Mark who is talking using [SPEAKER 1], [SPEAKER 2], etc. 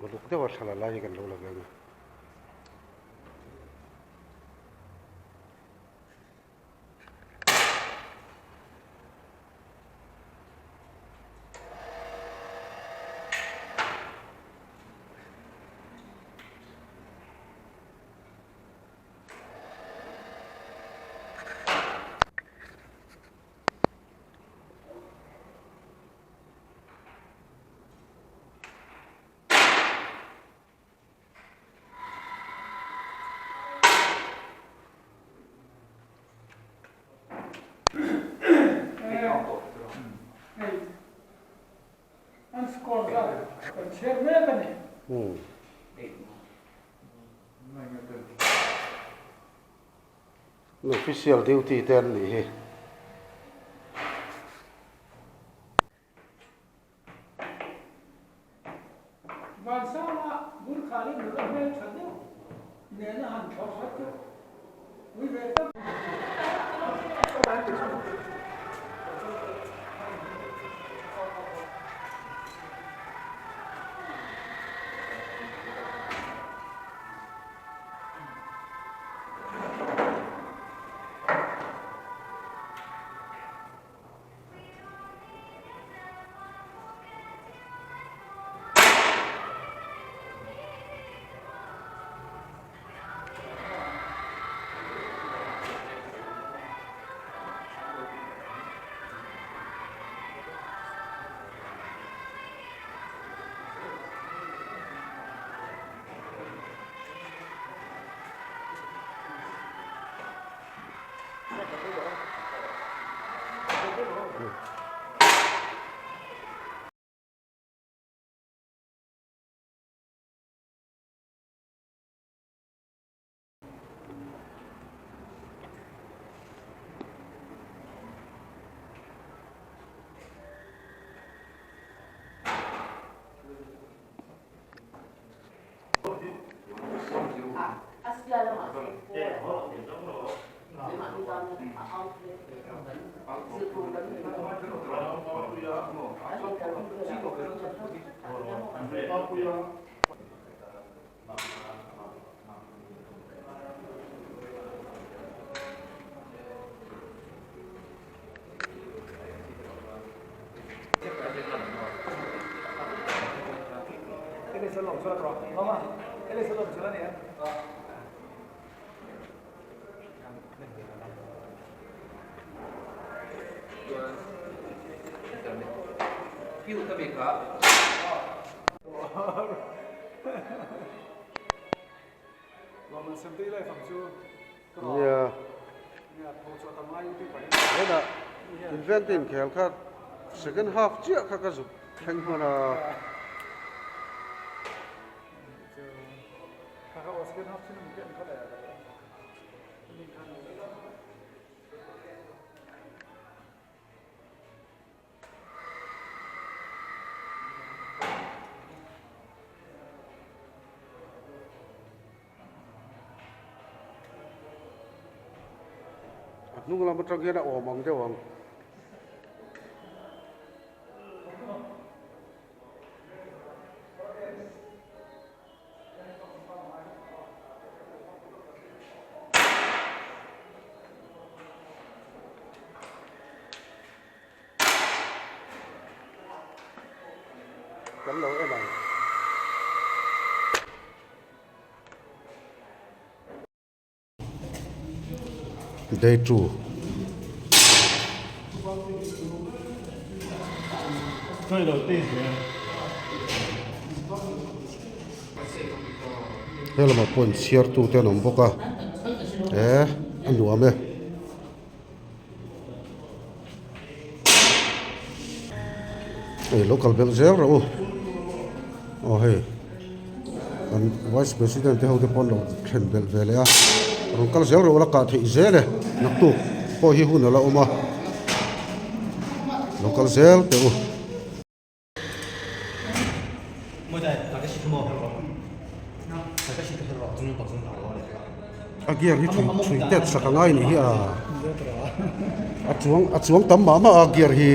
[SPEAKER 1] Uluk deuha thla la lai hi kan lo la ve ang a. Official duty te an nih hi.
[SPEAKER 2] Vansanga Gurkhali nula hmel tha deuh nena han thlawh kha chu ui ve tak.
[SPEAKER 1] Nia. Hetah invent inkhel kha second half chiah kha ka zuk thleng hman a. A hnung lam atang hian a awm ang deuh ang. kan lo en ang. Day 2. He lamah pawh inchhiar tute an awm bawk a eh a nuam e. Hei lo kal belh zel rawh u aw hei kan vice president te ho te pawh an lo thlen belh ve leh a rawn kal zel rawh u la kah theih zel e naktuk pawh hi hun a la awm a lo kal zel teh u. A gear hi thui thui tet sak a ngai ni hi a a chuang a chuang tam mah mah a gear hi.